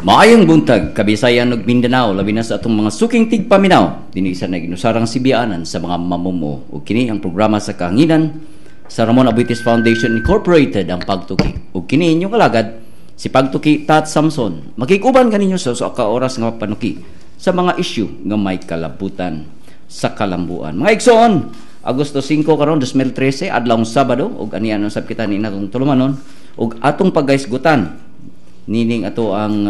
Maayong buntag, Kabisayan ug Mindanao, labi na sa atong mga suking tigpaminaw dinhi sa naginusarang sibianan sa mga mamumuo. Ug kini ang programa sa kahanginan sa Ramon Aboitiz Foundation Incorporated, ang Pagtuki. Ug kini inyong alagad, si Pagtuki Tat Samson. Makikuban kaninyo sa usa ka oras nga panuki sa mga issue nga may kalabutan sa kalambuan. Mga igsoon, Agosto 5 karon 2013, adlawng Sabado, ug anian usab kita ni natong tulumanon ug atong pagahisgutan nining ato ang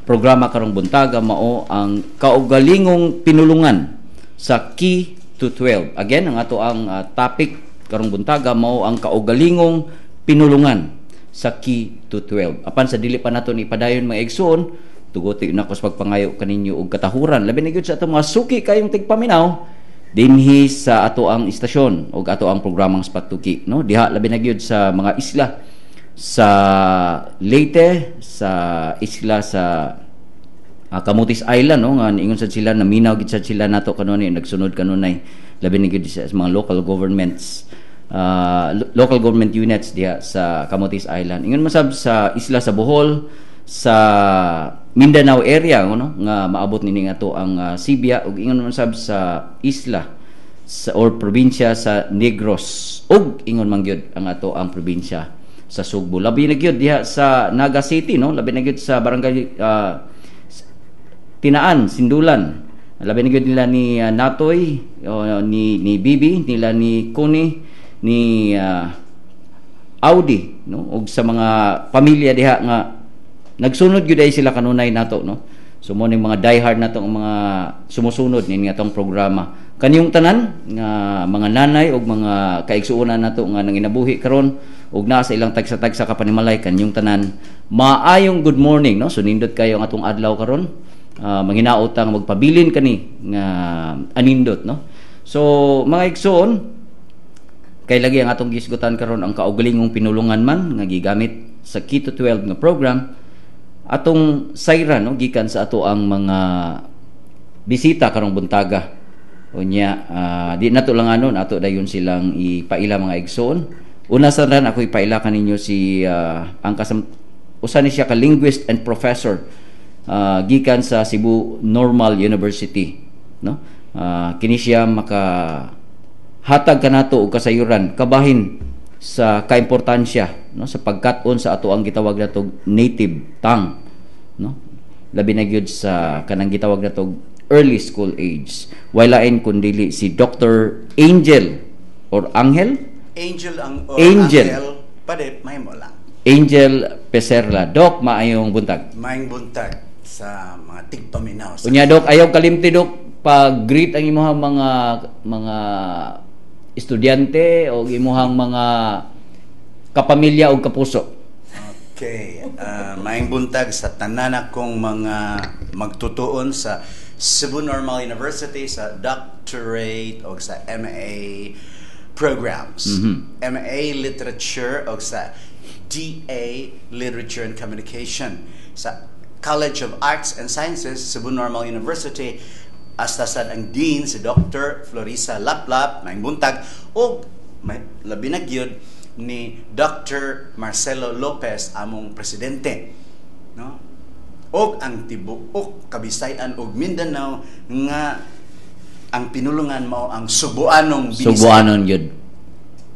programa karong buntaga mao ang kaugalingong pinulungan sa Key to 12. Again, ang ato ang topic karong buntaga mao ang kaugalingong pinulungan sa Key to 12. Apan sa dili pa nato ni padayon, mga igsoon, tuguti na ko sa pagpangayo kaninyo og katahuran. Labi na gyud sa atong mga suki kayong tigpaminaw dinhi sa ato ang istasyon ug ato ang programang Pagtuki, no? Diha labi na gyud sa mga isla sa Leyte, sa isla sa Camotes Island, no, nga niingon sad sila naminaw gid sad sila nato kanunay, nagsunod kanunay, labi na gyud sa mga local governments, local government units diha sa Camotes Island. Ingon man sab sa isla sa Bohol, sa Mindanao area, no, nga maabot nini nga to ang Sibia, ug ingon man sab sa isla sa or probinsya sa Negros, ug ingon man gyud ang ato ang probinsya sa Sugbo. Labi na gyud diha sa Naga City, no? Labi na gyud sa barangay Tinaan, Sindulan. Labi na gyud nila ni Natoy, o, ni Bibi, nila ni Kuni, ni Audi, no? Ug sa mga pamilya diha nga nagsunod gyud ay sila kanunay nato, no? So mo ning mga diehard nato ang mga sumusunod ning atong programa. Kaniyong tanan nga mga nanay ug mga kaigsuonan nato nga nanginabuhi karon ug naa sa ilang tagsa-tagsa ka panimalay, kaniyong tanan, maayong good morning, no? So nindot kayo ang atong adlaw karon. Manghinaot ang magpabilin kani nga anindot, no? So mga igsoon, kay lagi ang atong gisgutan karon ang kaugalingong pinulungan man nga gigamit sa Key to 12 nga program, atong sayra, no, gikan sa ato ang mga bisita karong buntaga. Unya di nato lang anon, ato dayon silang ipaila, mga igsoon. Una sa tanan, ako ipaila kaninyo si ang kasam usa ni siya ka linguist and professor gikan sa Cebu Normal University, no? Kini siya maka hatag kanato og kasayuran kabahin sa kaimportansya, no, sa pagkat-on sa ato ang gitawag nato native tongue, no, labi na gyud sa kanang gitawag nato early school age. Way lain kundili si Dr. Angel or Angel. Angel ang or Angel. Angel pwede, mahimo lang. Angel Peserla. Doc, maayong buntag. Maayong buntag sa mga tigpaminaw sa Unya Doc, ayaw kalimti, Doc, pag-greet ang imuhang mga estudyante o imuhang mga kapamilya o kapuso. Okay, maayong buntag sa tanan akong mga magtutuon sa Cebu Normal University sa doctorate o sa MA programs. MA Literature o sa DA Literature and Communication sa College of Arts and Sciences, Cebu Normal University, hasta sad ang Dean si Dr. Florisa Laplap, maayong buntag, ug may labi na gyud ni Dr. Marcelo Lopez, among presidente, no, ug ang tibuok Kabisayan ug Mindanao nga ang pinulungan mao ang Subuanong Binisaya. Subuanon yun.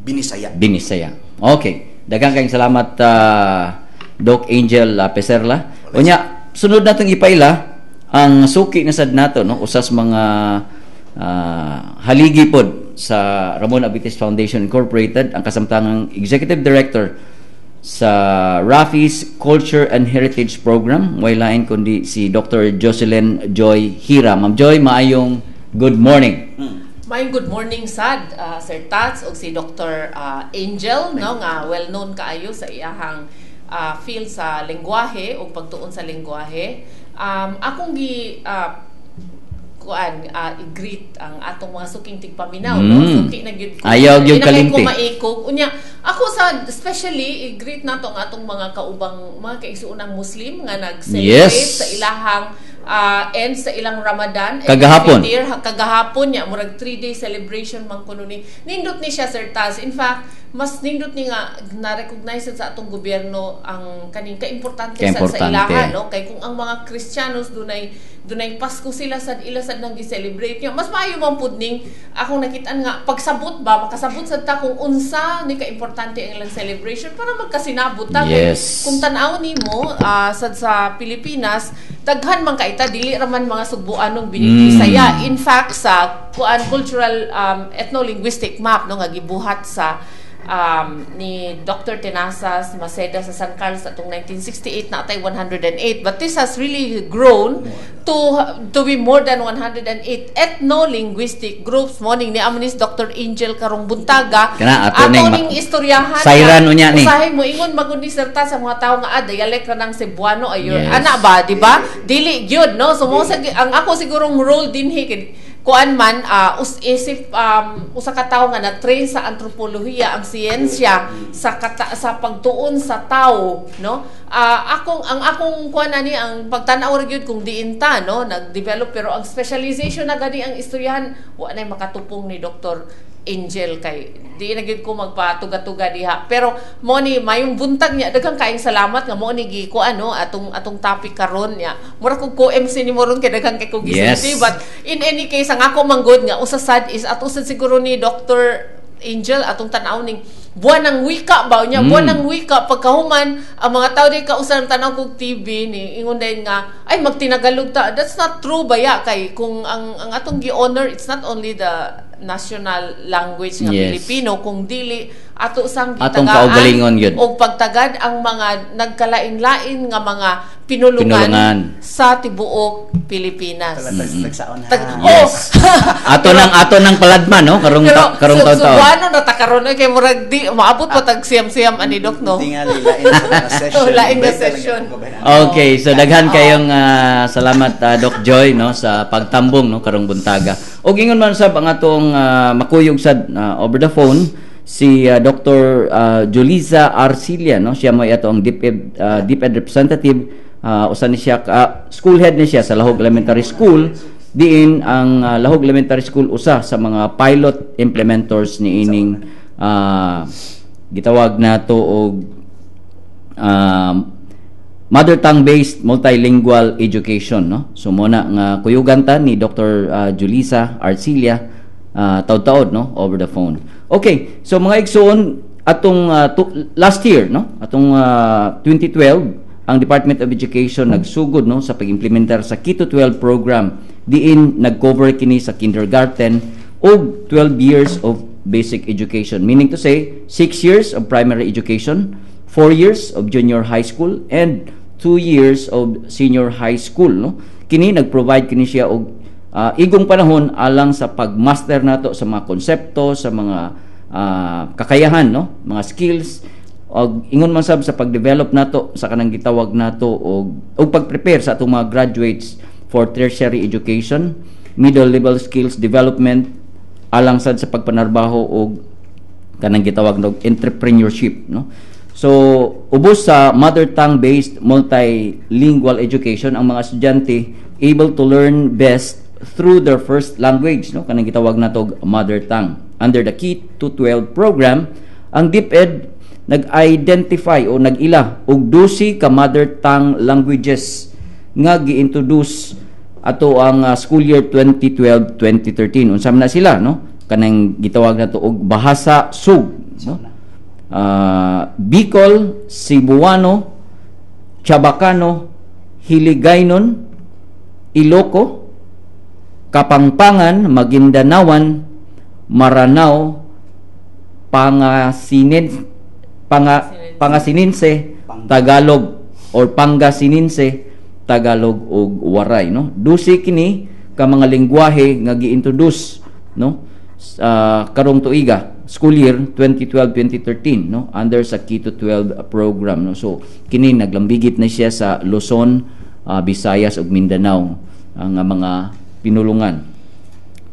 Binisaya. Binisaya. Okay. Daghang kayong salamat, Doc Angel Peserla. Unya, sunod natong ipaila ang suki na sad nato, no, usas mga haligi pod sa Ramon Aboitiz Foundation Incorporated, ang kasamtangang Executive Director sa Rafi's Culture and Heritage Program, way lain kundi si Dr. Jocelyn Joy Hira. Ma'am Joy, maayong good morning. Maayong good morning sad, Sir Tats ug si Dr. Angel, no, nga well known kaayo sa iyahang field sa lengguwahe ug pagtuon sa lengguwahe. Akong gi kuan i-greet ang atong mga suking tigpaminaw, no? Suki na gyud ko. Ayaw gyud Di na kay kalimti. Ko maikog. Unya ako sa especially i-greet nato ang atong mga kaubang mga kaigsuonang Muslim nga nag-celebrate sa ilahang end sa ilang Ramadan and Kagahapon. Fitr, kagahapon niya, murag 3-day celebration man kuno ni. Nindot ni siya, Sir Taz. In fact, Mas nindot ni nga na-recognize sa atong gobyerno ang kaning kaimportante sa Kaimportante. Ilaha, no, kay kung ang mga Kristiyanos dunay Pasko sila sad, ila sad nang gi-celebrate niya, mas maayo man pud ning akong nakitaan nga pagsabot ba, makasabot sad ta kung unsa ni kaimportante ang ilang celebration para magkasinabot ta. Kay kung tan-aw nimo sad sa Pilipinas, daghan man kaita, dili ra man mga Sugbuanong Bisaya. In fact, sa kuan, cultural ethno-linguistic map, no, nga gibuhat sa ni Dr. Tenazas Maceda sa San Carlos atong 1968 na atay 108, but this has really grown to be more than 108 ethno-linguistic groups. Morning ni amo ni Dr. Angel karong buntaga. Kana, ato ning ning istoryahan. Sayran unya ni. Usahay mo ingon magud ni serta sa mga tawo nga dialect ra ng Cebuano ayon. Ana ba, di ba? Dili gyud, no? So mo sa ang ako sigurong role dinhi kay kuan man us isip usa ka tawo nga na-train sa antropolohiya, ang siyensya sa pagtuon sa tawo, no? Akong ang akong kuan ani, ang pagtan-aw ra gyud kung diin ta, no, nag-develop, pero ang specialization na gani ang istoryahan, wa nay makatupong ni Dr. Angel kay di na gyud ko magpatuga-tuga diha. Pero mo ni mayong buntag niya, daghang kaayong salamat nga mo ni gi ko ano atong topic karon niya. Mura kog ko-MC ni mo ron kay daghan kay kog gisulti. But in any case, ang ako manggod nga usa sad is ato sad siguro ni Dr. Angel atong tan-aw ning Buwan ng Wika ba niya, Buwan ng Wika. Pagkahuman ang mga tao di kausan tan-aw kog TV ni ingon din nga, "Ay, magtinagalog ta." That's not true baya, kay kung ang atong gi-honor, it's not only the national language nga Pilipino, kung dili ato sang Atong gitagaan kaugalingon yun. Og pagtagad ang mga nagkalain-lain nga mga pinulungan, Pinulungan. Sa tibuok Pilipinas. Tagsaon ha. Yes. Ato nang paladman, no, karong Pero karong so, taon-taon. Subuano na ta karon eh, kay murag di maabot pa tag siyam-siyam ani, Dok, no? Tingali lain sa mga session. Oh, lain nga Basta lang session. ako ba? Okay, so daghan kayong salamat, Doc Joy, no, sa pagtambong, no, karong buntaga. Og ingon man sab ang atong makuyog sad over the phone si Dr. Julisa Arcilia, no. Siya mo ato ang DepEd representative, usa ni siya school head ni siya sa Lahog Elementary School, diin ang Lahog Elementary School usa sa mga pilot implementers ni ining gitawag nato og mother tongue based multilingual education, no. So mo na nga kuyugan ta ni Dr. Julisa Arcilia taud-taod, no, over the phone. Okay, so mga igsoon, atong last year, no, atong 2012, ang Department of Education nagsugod, no, sa pag-implementar sa K-12 program, diin nag-cover kini sa kindergarten ug 12 years of basic education, meaning to say 6 years of primary education, 4 years of junior high school and 2 years of senior high school, no. Kini nag-provide kini siya og igong panahon alang sa pag-master nato sa mga konsepto, sa mga kakayahan, no, mga skills, og ingon man sab sa pag-develop nato sa kanang gitawag nato og pag-prepare sa atong mga graduates for tertiary education, middle level skills development, alang sad sa pagpanarbaho og kanang gitawag og entrepreneurship, no. So ubos sa mother tongue based multilingual education, ang mga estudyante able to learn best through their first language, no, kanang gitawag nato og mother tongue. Under the Key to 12 program, ang DepEd nag-identify o nag-ila og 12 ka mother tongue languages nga gi-introduce ato ang school year 2012-2013. Unsa man na sila, no? Kanang gitawag nato og Bahasa Sug, no? Bicol, Cebuano, Chabacano, Hiligaynon, Iloko, Kapampangan, Maguindanawan, Maranao, Pangasinense, Tagalog or Pangasinense, Tagalog ug Waray, no. 12 kini ka mga lengguwahe nga gi-introduce, no, karong tuiga, school year 2012-2013, no, under sa K to 12 program, no. So kini naglambigit na siya sa Luzon, Visayas ug Mindanao ang mga pinulungan.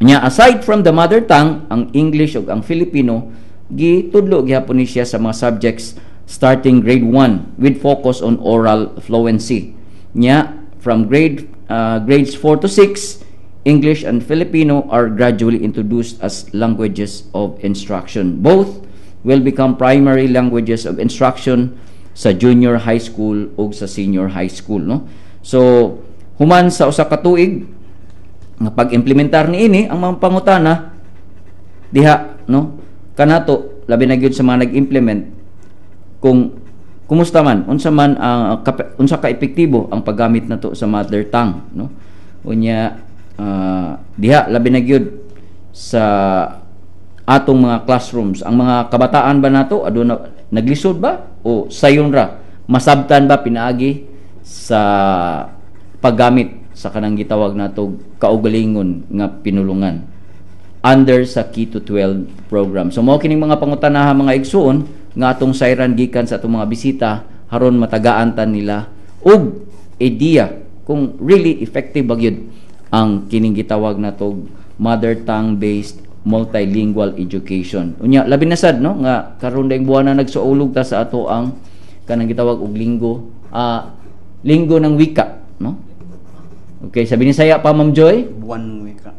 Nya aside from the mother tongue, ang English ug ang Filipino gitudlo gihapon ni siya sa mga subjects starting grade 1 with focus on oral fluency. Nya from grades 4 to 6, English and Filipino are gradually introduced as languages of instruction. Both will become primary languages of instruction sa junior high school ug sa senior high school, no? So human sa usa ka tuig nga pag-implementar niini, ang mga pangutana diha, no, kanato labi na gyud sa mga nag-implement, kung kumusta man, unsa man ang unsa ka epektibo ang paggamit nato sa mother tongue, no? Unya diha labi na gyud sa atong mga classrooms, ang mga kabataan ba nato aduna naglisod ba o sayon ra, masabtan ba pinaagi sa paggamit sa kanang gitawag nato kaugalingon nga pinulungan under sa K to 12 program? So mao kining mga pangutanaha, mga igsuon, nga atong sayran gikan sa atong mga bisita haron matagaan ta nila og idea kung really effective ba gyud ang kining gitawag nato mother tongue based multilingual education. Unya labi na sad, no, nga karon dayong buwan na nagsuulog ta sa ato ang kanang gitawag og linggo linggo ng wika, no? Okay, sa Binisaya pa, Ma'am Joy? Buwan wika.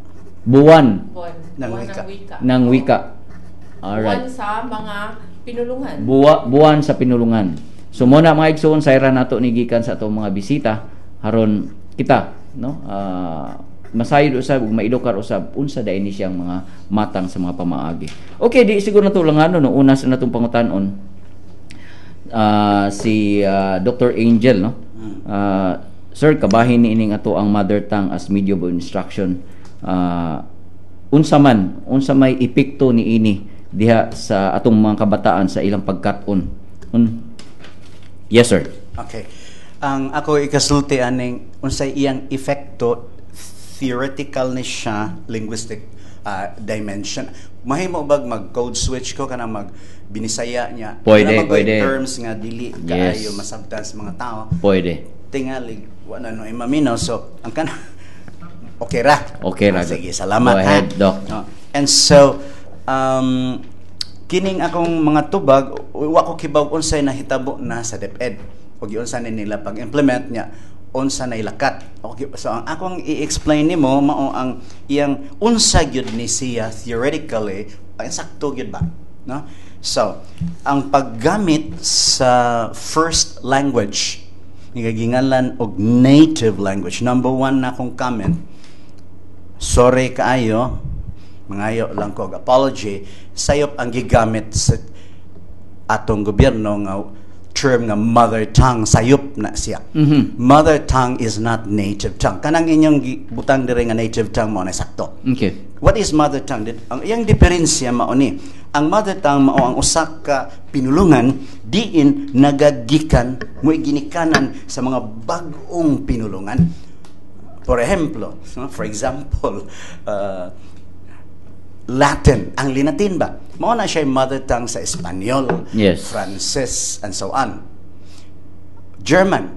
Buwan Buwan. Ng Buwan wika. ng wika. Ng wika. Buwan Alright. sa mga pinulungan. Buwan sa pinulungan. So mo na, mga igsoon, sayra nato ni gikan sa atong mga bisita haron kita, no, masayod usab ug maedukar usab unsa dai ni siyang mga matang sa mga pamaagi. Okay, di siguro nato lang ano, no, una sa natong pangutanon si Dr. Angel, no. Sir, kabahin ni ining ato ang mother tongue as medium of instruction. Unsa man, unsa may epekto ni ini diha sa atong mga kabataan sa ilang pagkat-on? Yes, sir. Okay. Ang ako ikasulti aning unsay iyang epekto, theoretical ni siya, linguistic dimension. Mahimo bag mag code switch ko, kanang mag Binisaya niya? Pwede, Kana magoy pwede. Terms nga dili kaayo masabtan sa mga tao. Pwede. Tingali wa na no imaminaw, so ang kana okay ra. Okay ra. Sige, salamat. Go ahead, ha? Doc. No. And so kining akong mga tubag, wa ko kibaw unsay nahitabo na sa DepEd ug giunsa ni nila pag-implement niya, unsa na ilakat. Okay, so ang akong i-explain nimo mao ang iyang unsa gyud ni siya theoretically, ang sakto gyud ba, no? So ang paggamit sa first language nga gingalan og native language, number one na akong comment, sorry kaayo, mangayo lang ko og apology, sayop ang gigamit sa atong gobyerno nga term nga mother tongue. Sayop na siya. Mother tongue is not native tongue. Kanang inyong butang diri nga native tongue mo na sakto. What is mother tongue? Ang iyang diferensya mao ni, ang mother tongue mao ang usa ka pinulungan diin nagagikan mo ginikanan sa mga bag-ong pinulungan. For ehemplo, no? For example, Latin, ang Linatin ba? Mao na siya mother tongue sa Espanyol, Frances, and so on. German,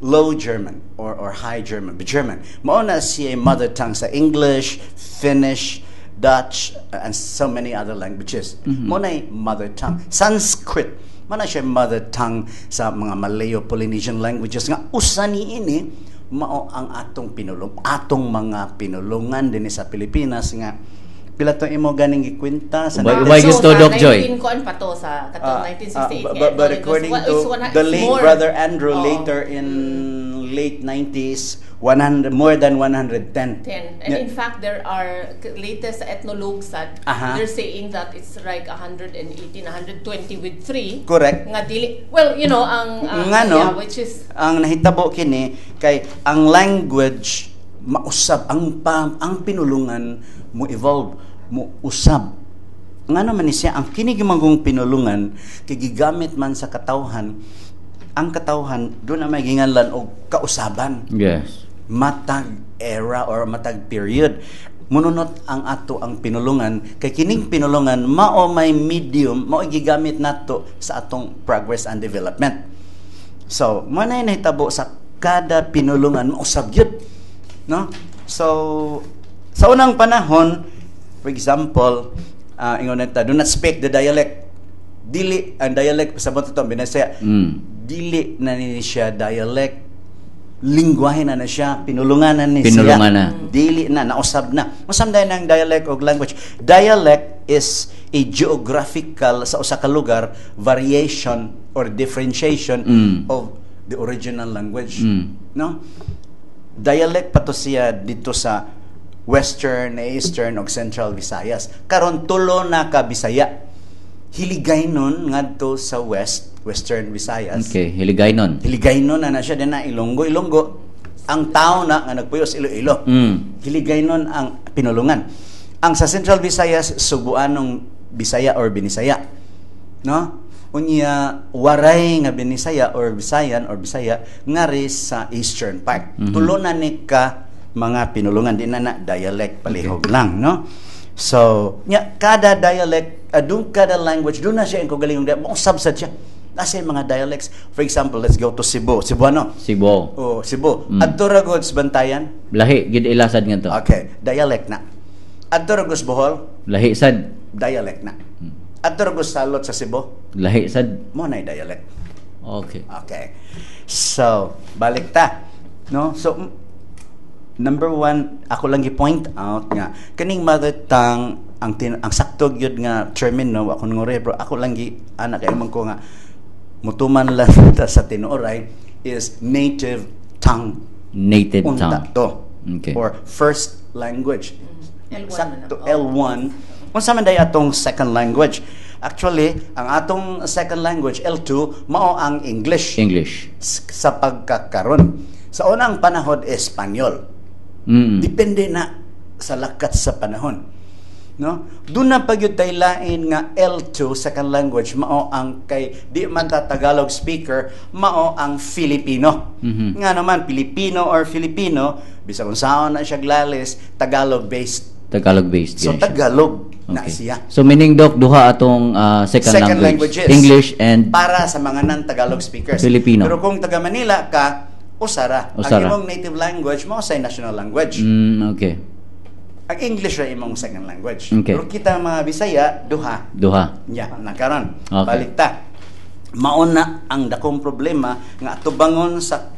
Low German or High German, but German. Mao na siya mother tongue sa English, Finnish, Dutch, and so many other languages. Mao na mother tongue. Sanskrit, mao na siya mother tongue sa mga Malayo-Polynesian languages nga usa ni ini mao ang atong pinulong, atong mga pinulungan dinhi sa Pilipinas nga pila to imo ganing gikwenta sa Ubay, ubay So, gusto, sa Doc Joy. 19 kuan pa to sa katong 1968 nga But ito, it was according to it's the it's late more. Brother Andrew, Oo. Later in late 90s, 100, more than 110. 10. And in fact, there are latest ethnologues that they're saying that it's like 118, 120 with 3. Correct. Nga dili, well, ang Nga no, yeah, which is ang nahitabo kini kay ang language mausab ang pinulungan mo evolve, mo usab. Ngano man ni siya ang kini gimangong pinulungan kay gigamit man sa katawhan, ang katawhan doon na may ginganlan og kausaban. Matag era or matag period mununot ang ato ang pinulungan kay kining pinulungan mao may medium, mao gigamit nato sa atong progress and development. So mo na nahitabo sa kada pinulungan, mausab gyud, no? So sa unang panahon, for example, ingon ta, do not speak the dialect. Dili ang dialect sa to Binisaya, dili na ni siya dialect, lingwahe na na siya, pinulungan na ni Pinulungan siya. Na. Dili na, nausab na. Usab na ang dialect og language. Dialect is a geographical sa usa ka lugar variation or differentiation of the original language. No? Dialect pa to siya dito sa Western, Eastern ug Central Visayas. Karon tulo na ka Bisaya. Hiligaynon ngadto sa Western Visayas. Okay, Hiligaynon. Hiligaynon na na siya din na Ilonggo, Ilonggo. Ang tao na nga nagpuyo sa Iloilo. Hiligaynon ang pinulungan. Ang sa Central Visayas, Subuanong Bisaya or Binisaya. No? Unya waray nga Binisaya or Bisayan or Bisaya ngari sa Eastern part. Tulo na ni ka mga pinulungan, di na na dialect palihog lang, no? So, nya kada dialect, adung kada language doon na siya ang kaugalingong dialect, mausab sad siya. Nasa yung mga dialects. For example, let's go to Cebu. Cebuano. Cebu. Oh, Cebu. Adto ra gud sa Bantayan. Lahi gid ila sad ngadto. Okay, dialect na. Adto ra gud sa Bohol, Lahi sad. Dialect na. Adto ra gud sa Salot sa Cebu, Lahi sad. Mo na dialect. Okay. So, balik ta. No? So, number one, ako lang gi-point out nga, kaning mother tongue, ang sakto gyud nga termino, ako ngore, bro, ako lang gi, anak kay man ko nga, mutuman lang ta sa tinuoray, is native tongue. Native Unta tongue. to. Or first language. L1 man Sakto, na. L1. Unsa man day atong second language? Actually, ang atong second language, L2, mao ang English. English. Sa pagkakaron. Sa unang panahon, Espanyol. Depende na sa lakat sa panahon. No? Doon na pag tay lain nga L2, second language, mao ang kay di man ta Tagalog speaker, mao ang Filipino. Nga naman Pilipino or Filipino, bisag unsaon na siya glalis, Tagalog based. Tagalog based. So Gyud siya. Tagalog na siya. So meaning, Doc, duha atong second Second language. languages. English and para sa mga non-Tagalog speakers. Filipino. Pero kung taga Manila ka, usara. Usara. Ang imong native language mao say national language. Ang English ra imong second language. Pero kita mga Bisaya, duha. Duha. Ya, nakaron. Okay. Balik ta. Mauna ang dakong problema nga atubangon sa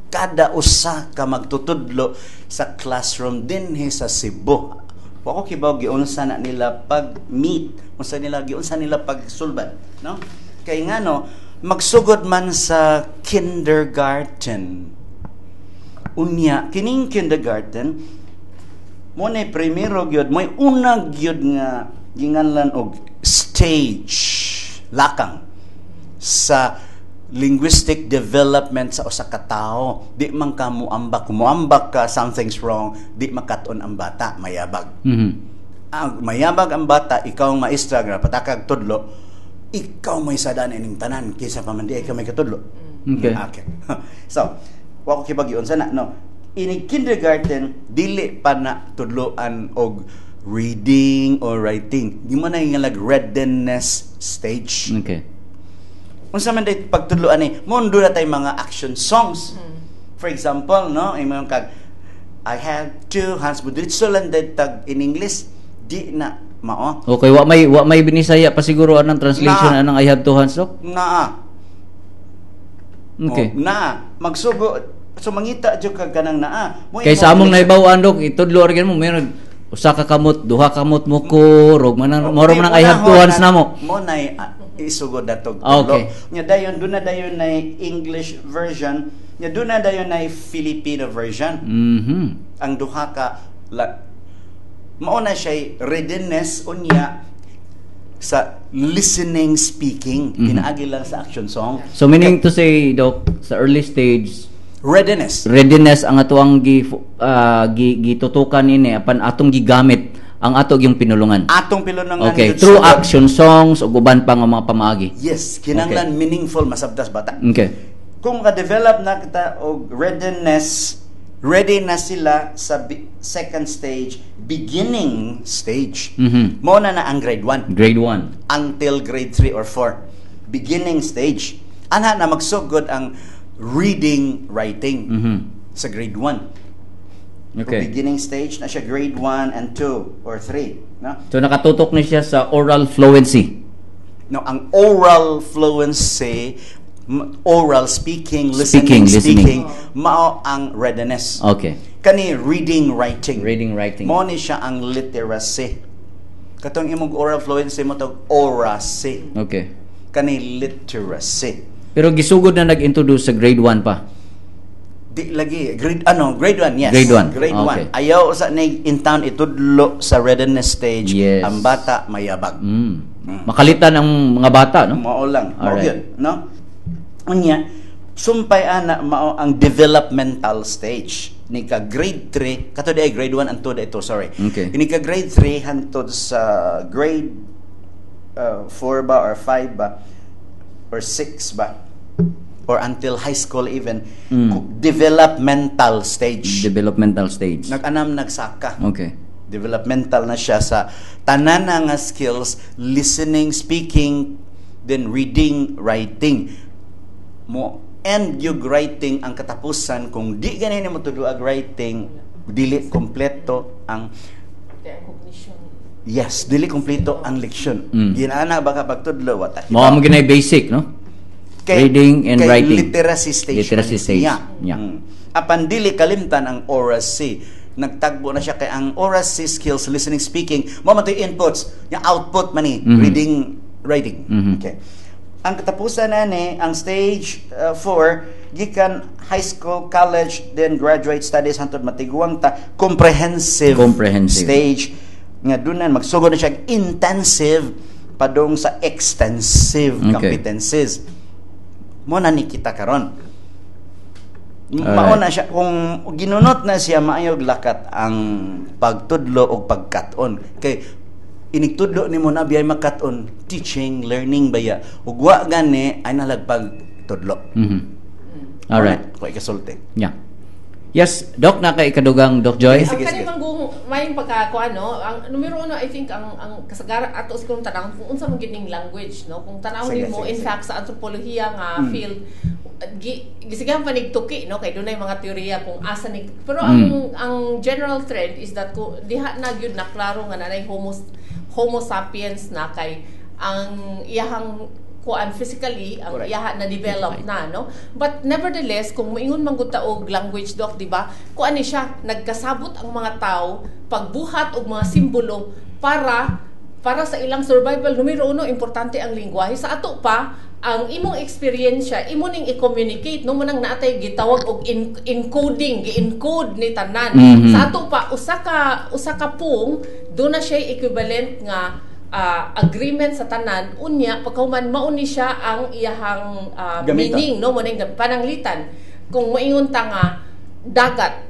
kada usa ka magtutudlo sa classroom dinhi sa Cebu. Wa ko kibaw giunsa na nila pag meet, unsa nila giunsa nila pagsulbad, no? Kay ngano magsugod man sa kindergarten. Unya kining kindergarten mo na primero gyud, mo'y una gyud nga ginganlan og stage lakang sa linguistic development sa usa ka tawo. Di man ka muambak. Kung muambak ka, something's wrong. Di makat-on ang bata, mayabag. Ang mayabag ang bata, ikaw ang maestra nga patakag tudlo, ikaw may sadaan ining tanan kaysa pa man di ikaw may katudlo. Okay. So, wa ko kibag unsa na, no? In kindergarten, dili pa na tudloan og reading or writing. Di mo na nga lag readiness stage. Unsa man day pagtudloan ni mundo na tay mga action songs. For example, no, imong kag "I have two hands," mo diretso lang day tag in English, di na mao. Okay, wa may binisaya pa siguro anang translation Na. anang "I have two hands," Doc? Naa. Oh, naa magsugo, so mangita jud kag kanang naa. Mo Kay imong sa among naibaw-an, Dok, itudlo ra mo meron usa ka kamot, duha kamot mo ko, rog man ang moro man ang "I have two hands" namo. Mo nay isugod datog Nya dayon doon na dayon na English version, nya doon na dayon na Filipino version. Ang duha ka la, mao na siya readiness unya sa listening, speaking, pinaagi lang sa action song. So meaning to say, Doc, sa early stage readiness. Readiness ang ato ang gi gitutukan ini apan atong gigamit ang ato yung pinulungan. Atong pilunungan Okay, jud through sugod. action songs ug uban pa nga mga pamaagi. Yes, kinahanglan meaningful masabtas bata. Kung maka-develop na kita og readiness, ready na sila sa second stage, beginning stage. Mao na na ang grade 1 Grade 1. Until grade 3 or 4. Beginning stage. Ana na magsugod ang reading, writing sa grade 1. Beginning stage na siya grade 1 and 2 or 3, no? So nakatutok ni siya sa oral fluency. No, ang oral fluency, oral speaking, Speaking, listening, listening. Speaking, mao ang readiness. Kani reading, writing. Reading, writing. Mao ni siya ang literacy. Katong imong oral fluency mo tawag oracy. Kani literacy. Pero gisugod na nag-introduce sa grade 1 pa. Di lagi grade ano, grade 1, yes. Grade 1. Grade 1. Ayaw sa ni in town itudlo sa readiness stage ang bata mayabag. Makalitan ang mga bata, no? Mao lang. Mao yun, no? Unya, sumpay ana mao ang developmental stage. Ni ka grade 3, kato di ay grade 1 and 2 ito, sorry. Ni ka grade 3 hantod sa grade 4 ba or 5 ba or 6 ba or until high school even, developmental stage. Developmental stage. Nag-anam nagsaka. Developmental na siya sa tanan na nga skills, listening, speaking, then reading, writing. Mo end yung writing ang katapusan. Kung di ganin mo tuduag writing, dili kompleto ang Kaya ang cognition. Yes, dili kompleto ang leksyon. Ginana ba ka pagtudlo wa ta? Mao mo ginay basic, no? Reading and kay writing. Literacy stage. Literacy stage. Yeah. Yeah. Apan dili kalimtan ang oracy. Nagtagbo na siya kay ang oracy skills, listening, speaking, mo man to'y inputs, yung output man ni reading, writing. Okay. Ang katapusan na ni, ang stage 4, gikan high school, college, then graduate studies hantod matiguang ta, comprehensive, Comprehensive. stage nga dunan magsugod na siya intensive padung sa extensive competencies. Mo na ni kita karon. Mao na siya kung ginunot na siya, maayog lakat ang pagtudlo og pagkat-on kay inigtudlo nimo na biyay makat-on, teaching learning baya, ug wa gani ay nalagpag tudlo. Ko ikasulti. Yeah. Yes, Doc, na kay ikadugang, Doc Joy. Sige, Ang sige. kani manggong may pagka no, ang numero uno, I think ang kasagara ato siguro tanawon kung unsa man gyud ning language, no, kung tanawon nimo in sige. fact sa antropolohiya nga field gisigahan pa nigtuki, no, kay dunay mga teorya kung asa ni, pero ang ang general trend is that ko diha na gyud na klaro nga nanay homo sapiens na kay ang iyahang kuan physically ang iyaha na develop na, no? But nevertheless, kung moingon man gud ta og language, doc, di ba, kuan ni siya, nagkasabot ang mga tao pagbuhat og mga simbolo para sa ilang survival. Numero uno, importante ang lingwahe. Sa ato pa, ang imong eksperyensya imo ning i-communicate, no? Mo nang naatay gitawag og encoding, gi-encode ni tanan. Sa ato pa, usa ka pung do na siya equivalent nga agreement sa tanan. Unya pagkahuman, mao ni siya ang iyahang Gamiton. meaning, no? Mo ning pananglitan kung moingon ta nga dagat,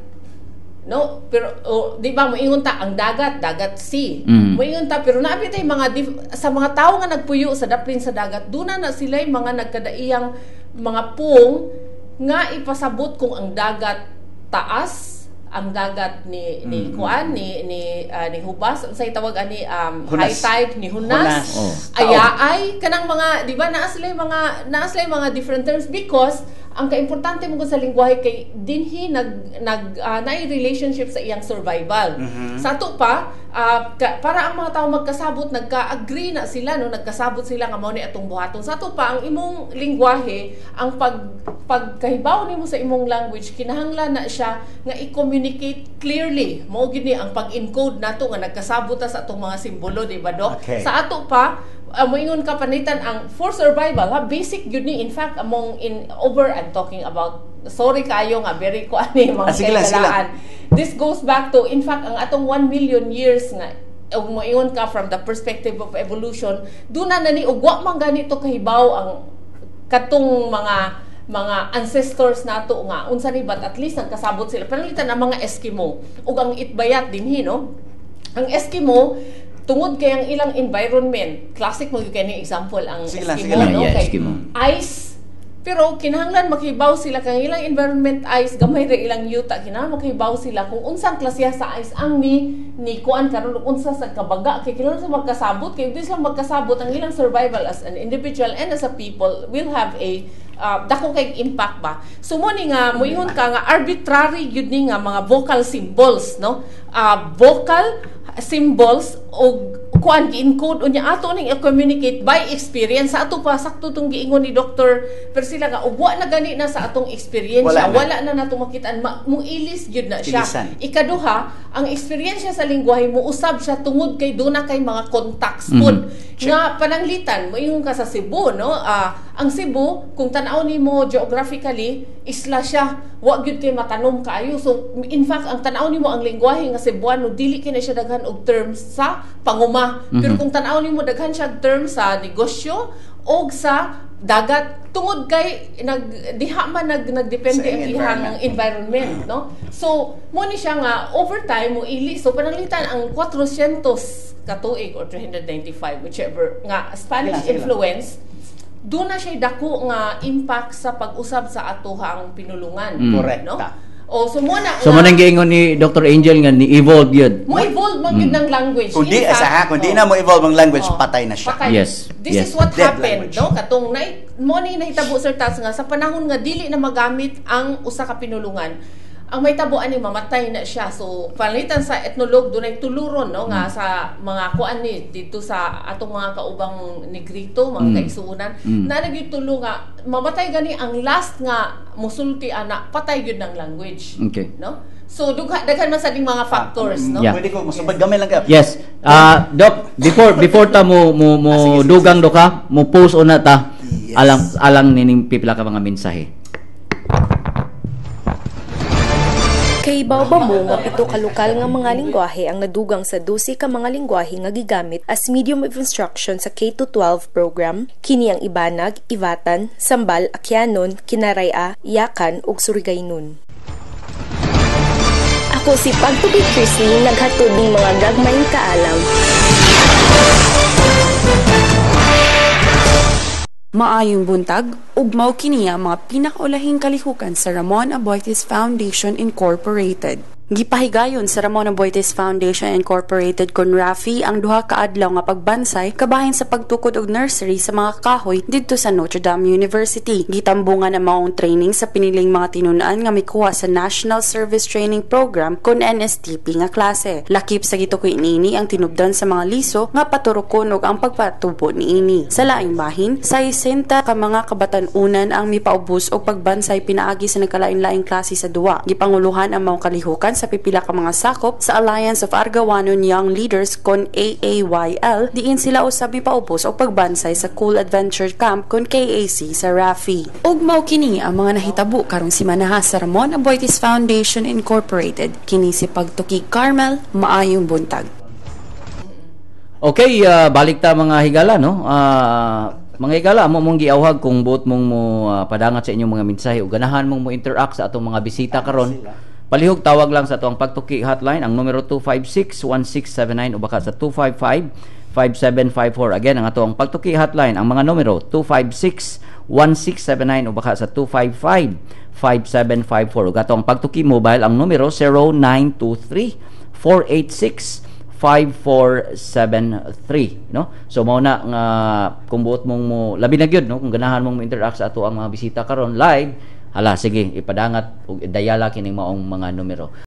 no, pero o, di ba, moingon ta ang dagat, dagat, sea. Moingon ta, pero naa bitay mga sa mga tawo nga nagpuyo sa dapin sa dagat, duna na sila mga nagkadaiyang mga pung nga ipasabot kung ang dagat taas, ang dagat ni kuan ni hubas, unsay tawag ani, Hunas. high tide, ni hunas. Hunas. Aya ay kanang mga, di ba, naa sila mga different terms because ang kaimportante mo sa lingwahe kay dinhi nag nag naay relationship sa iyang survival. Sa ato pa, para ang mga tao magkasabot, nagka-agree na sila, no, nagkasabot sila nga mao ni atong buhaton. Sa ato pa, ang imong lingwahe, ang pagkahibaw nimo sa imong language, kinahanglan na siya nga i-communicate clearly. Mao gyud ni ang pag-encode nato nga nagkasabot ta sa atong mga simbolo, di ba, Dok? Okay. Sa ato pa, moingon ka panitan ang for survival, ha, basic gyud ni. In fact, among in over, I'm talking about, sorry kayo nga very ko ani mga Ah, sige lang, sige lang. kailangan. This goes back to, in fact, ang atong 1 million years nga ug moingon ka from the perspective of evolution, duna na ni ug wa man ganito kahibaw ang katong mga ancestors nato nga unsa ni, but at least nagkasabot sila. Pananglitan ang mga Eskimo ug ang Itbayat dinhi, no, ang Eskimo, tungod kay ang ilang environment, classic mo gyud kay ni example ang Sige lang, Eskimo, sige lang. no? Yeah, Kay Eskimo. ice, pero kinahanglan makibaw sila kay ilang environment ice, gamay ra ilang yuta, kinahanglan makibaw sila kung unsang klase sa ice ang ni kuan karon ug unsa sa kabaga, kay kinahanglan sa magkasabot, kay di sila magkasabot, ang ilang survival as an individual and as a people will have a dako kay impact ba. So mo ni nga moingon ka nga arbitrary gyud ni nga mga vocal symbols, no, vocal symbols. og kuan, gi-encode unya ato ning i-communicate by experience sa ato pa. Sakto tong giingon ni Dr. Pero nga ug wa na gani na sa atong experience, Wala na. Wala na nato makitaan, muilis gyud na siya. Ilisan. Ikaduha, ang eksperyensya sa lingwahe mo usab siya tungod kay duna kay mga contacts pud nga pananglitan mo ingon ka sa Cebu, no? Ang Cebu, kung tan-aw nimo geographically, isla siya, wa gyud kay matanom kaayo. So in fact, ang tan-aw nimo ang lingwahe nga Cebuano, dili kay na siya daghan og terms sa panguma, pero kung tan-aw nimo, daghan siya og terms sa negosyo og sa dagat tungod kay nag diha man nagdepende Sa ang iyang environment. Environment, no? So mo ni siya nga over time mo ili. So pananglitan ang 400 katuig or 395, whichever nga Spanish Sige lang, sige lang. Influence, doon na siya dako nga impact sa pag-usab sa atohang pinulungan, Correct. no? O so mo na So mo nang giingon ni Dr. Angel nga ni evolve yun. Mo evolve man gyud ng language. Kung di, In fact, asa ha, kung di oh. na mo evolve ang language, Oh, patay na siya. patay. This is what Dead happened, language. no? Katong na mo ni nahitabo, Sir Tats, nga sa panahon nga dili na magamit ang usa ka pinulungan, ang mahitabo ani mamatay na siya. So palitan sa ethnologue, dunay tuluron, no, nga sa mga kuan ni dito sa atong mga kaubang Negrito, mga kaigsuonan, na nagyud tulo nga mamatay gani ang last nga musulti ana, patay gyud ng language. No? So dughan man sa ding mga factors, no? Yeah. Pwede ko, masubad gamay lang kayo. Yes. Doc, before ta mo Ah, sige, sige, dugang do ka, mo post una ta. Alang alang nining pipila ka mga mensahe. Kahibaw ba mo nga 7 ka lokal nga mga lingwahe ang nadugang sa 12 ka mga lingwahe nga gigamit as medium of instruction sa K-12 program? Kini ang Ibanag, Ivatan, Sambal, Akeanon, Kinaray-a, Yakan ug Surigaynon. Ako si Pagtuki Chrislyn, naghatod ng mga gagmayng kaalam. Maayong buntag, ug mao kini ang mga pinakaulahing kalihukan sa Ramon Aboitiz Foundation Incorporated. Gipahigayon sa Ramon Aboitiz Foundation Incorporated kon RAFI ang duha ka adlaw nga pagbansay kabahin sa pagtukod og nursery sa mga kahoy didto sa Notre Dame University. Gitambungan ang maong training sa piniling mga tinun-an nga mikuha sa National Service Training Program kon NSTP nga klase. Lakip sa gitukoy niini ang tinubdan sa mga liso nga paturokon ug ang pagpatubo niini. Sa laing bahin, 60 ka mga kabatan-unan ang mipaubos og pagbansay pinaagi sa nagkalain-laing klase sa duwa. Gipanguluhan ang maong kalihukan sa pipila ka mga sakop sa Alliance of Argawanon Young Leaders kon AAYL, diin sila usab mipaubos og pagbansay sa Cool Adventure Camp kon KAC sa Rafi. Ug mao kini ang mga nahitabo karong simanaha sa Ramon Aboitiz Foundation Incorporated. Kini si Pagtuki Carmel, maayong buntag. Okay, balik ta, mga higala, no? Mga higala, amo mong giawhag kung buot mong mo padangat sa inyong mga mensahe o ganahan mong mo interact sa atong mga bisita karon. Palihog tawag lang sa atong Pagtuki hotline, ang numero 256-1679 o baka sa 255-5754. Again, ang atong Pagtuki hotline, ang mga numero 256-1679 o baka sa 255-5754. Ug atong Pagtuki mobile, ang numero 0923 486 5473, no? So mao na nga kung buot mong mo labi na gyud, no, kung ganahan mong mo interact sa ato ang mga bisita karon live, hala sige, ipadangat ug idayala kining maong mga numero.